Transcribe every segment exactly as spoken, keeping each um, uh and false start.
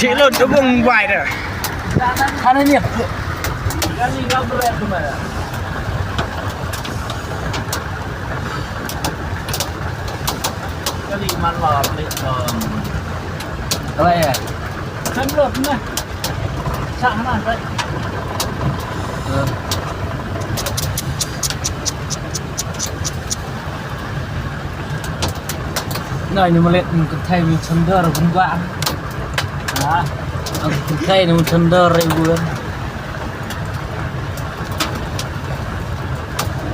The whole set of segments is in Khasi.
Chilo tu bung bai da. Hana ni. Kali man la ni. Apa ya? Kan lo na. Sa hana sa. Nai ni malet mun kynthei mun chandor bun ba. Ha? Mun kynthei mun chandor bun.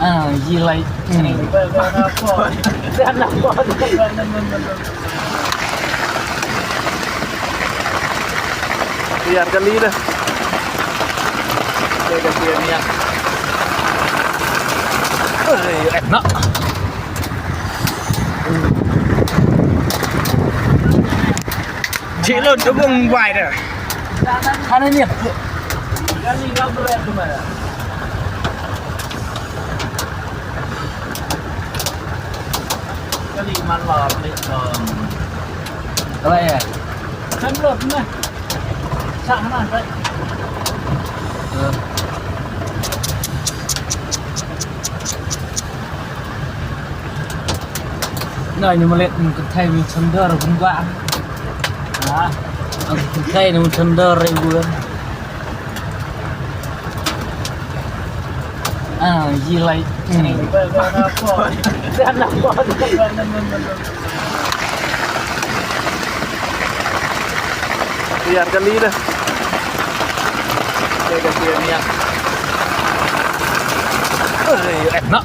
Ah, yi lai. Hmm. Biar kali dah. Dia dah dia niat. Eh, enak. Chilo tu bung bai da. Hana ni. Kali man la ni. Apa ya? Kan lo na. Sa hana sa. Nai ni malet mun kynthei mun chandor bun ba. Ha? Mun kynthei mun chandor bun. Ah, yi lai. Hmm. Biar kali dah. Dia dah dia niat. Eh, enak.